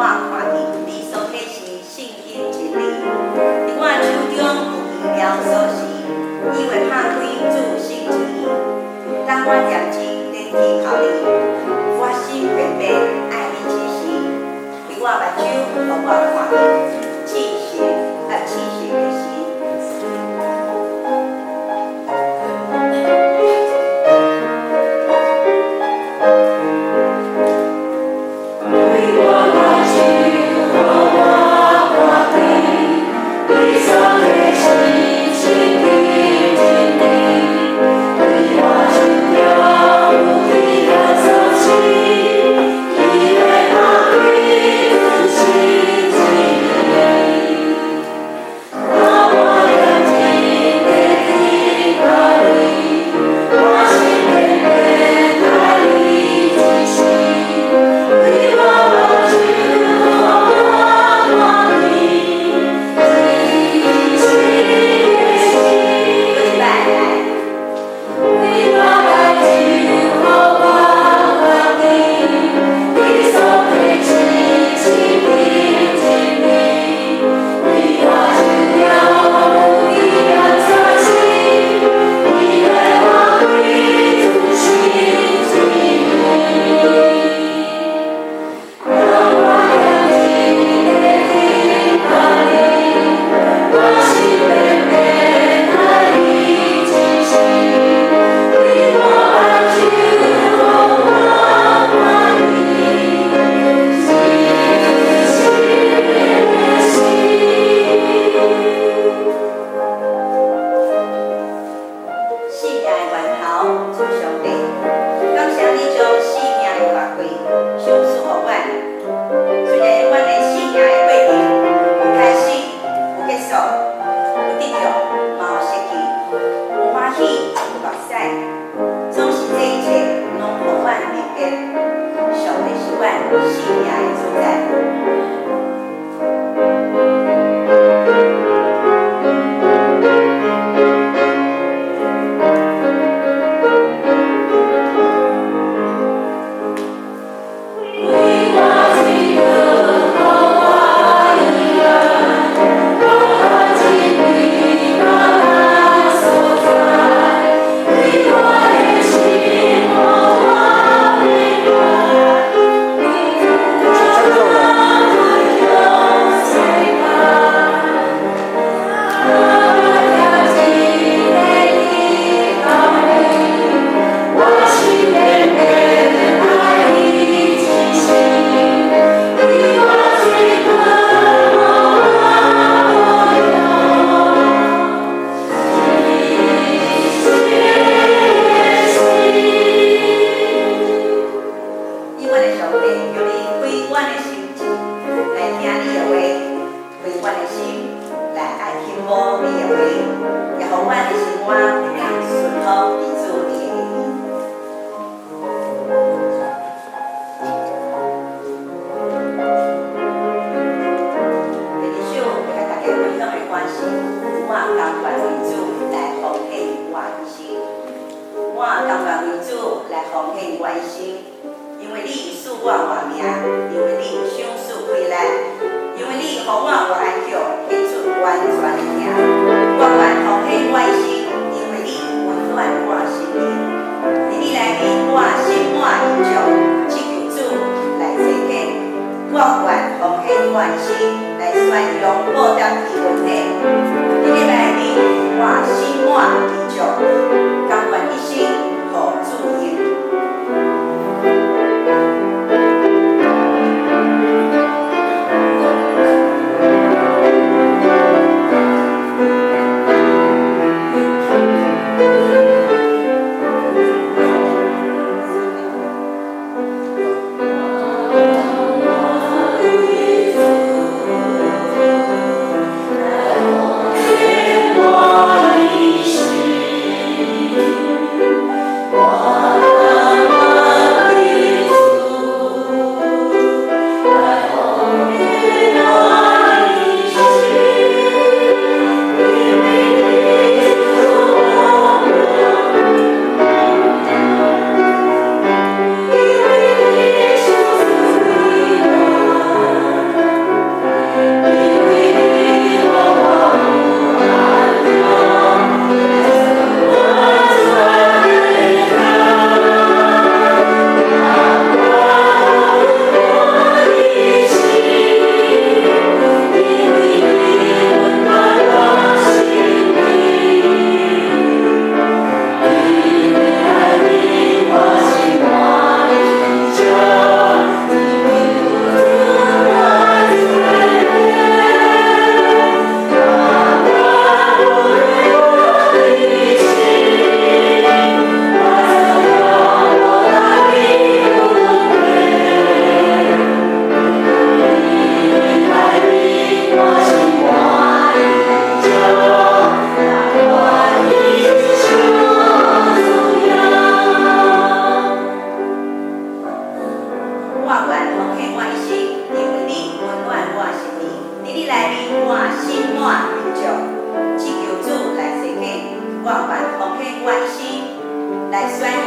看見你所啟示聖經真理。佇我手中有奇妙鎖匙，伊會拍開主聖旨。當我念真連天候你，我心便變愛你之時，開我目睭，予我看見至實啊至實的神。開我目睭，予我看見，你所啟示聖經真理。對我手中有奇妙鎖匙，伊會拍開主聖旨。當我念真的天教你，我心便變愛你一生。開我目睭，予我看見至實的神。閣一擺來。開我目睭，予我看見，你所啟示聖經真理。對我手中有奇妙鎖匙，伊會拍開主聖旨。當我念真的天教你，我心便變愛你一生。開我目睭，予我看見至實的神。生命的源頭，主上帝，感謝你將生命的活水賞賜予阮。雖然阮的生命的過程有開始，有結束，有得著，嘛有失去，有歡喜，有目屎，總是這一切攏予阮明白，上帝是阮生命的主宰。開我喙唇，予我語言，我看真理到哪所在？開我的心，予我明白，你主永世界。當我念真的天教你，我心便變愛你一生。開我喙唇，予我講至實的神。以阮的上帝，求你開阮的心智來聽你的話，開阮的心來愛聽無你的話，也予阮的心肝會當順服佇主你的話語。第二首欲佮大家分享的歌是《我甘願為主來奉獻我一生》。我甘願為主來奉獻我一生，因為你賜我活命，因為你賞賜氣力，因為你予我活安息，彼出完全的疼。我願奉獻我一生，因為你溫暖我心靈。佇你內面，我心滿意足，只求主來差遣。我願奉獻我一生，來宣揚報答的恩典。佇你內面，我心滿意足，甘願一生予主用。我為主。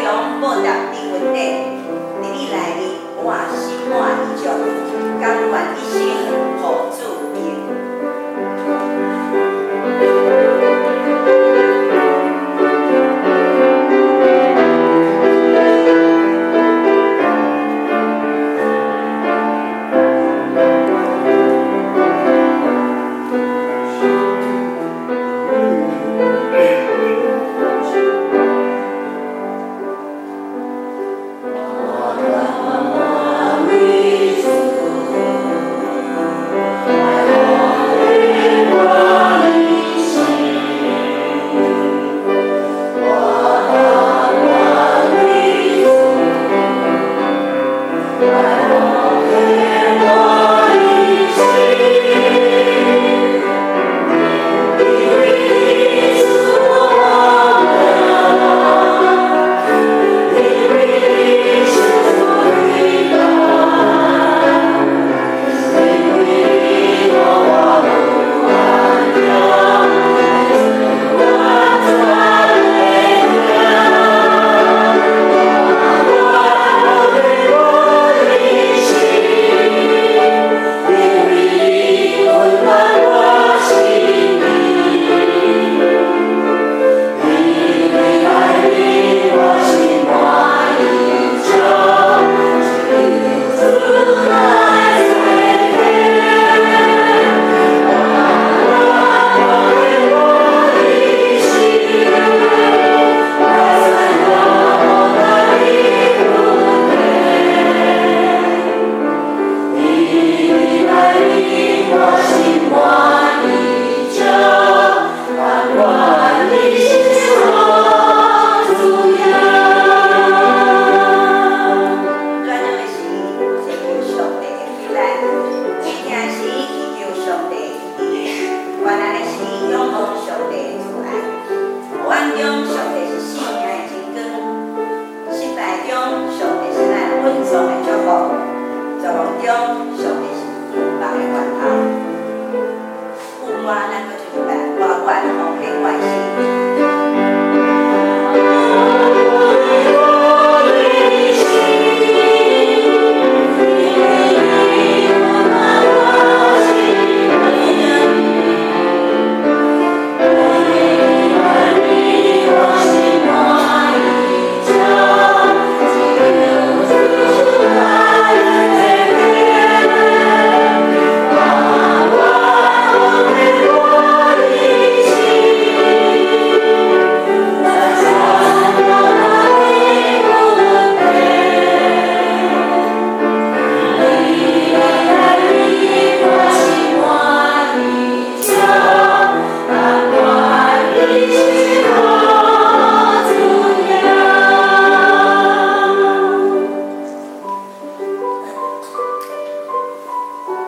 陽報答你恩典，佇你內面我心滿意足，甘願一生予主用。軟弱的時，尋求上帝的喜樂；氣疼時，祈求上帝的醫治；患難的時，仰望上帝的慈愛。黑暗中，上帝是生命的真光；失敗中，上帝是咱穩當的祝福；絕望中，上帝是希望的源頭。有我，咱閣出一擺，我願奉獻我的生。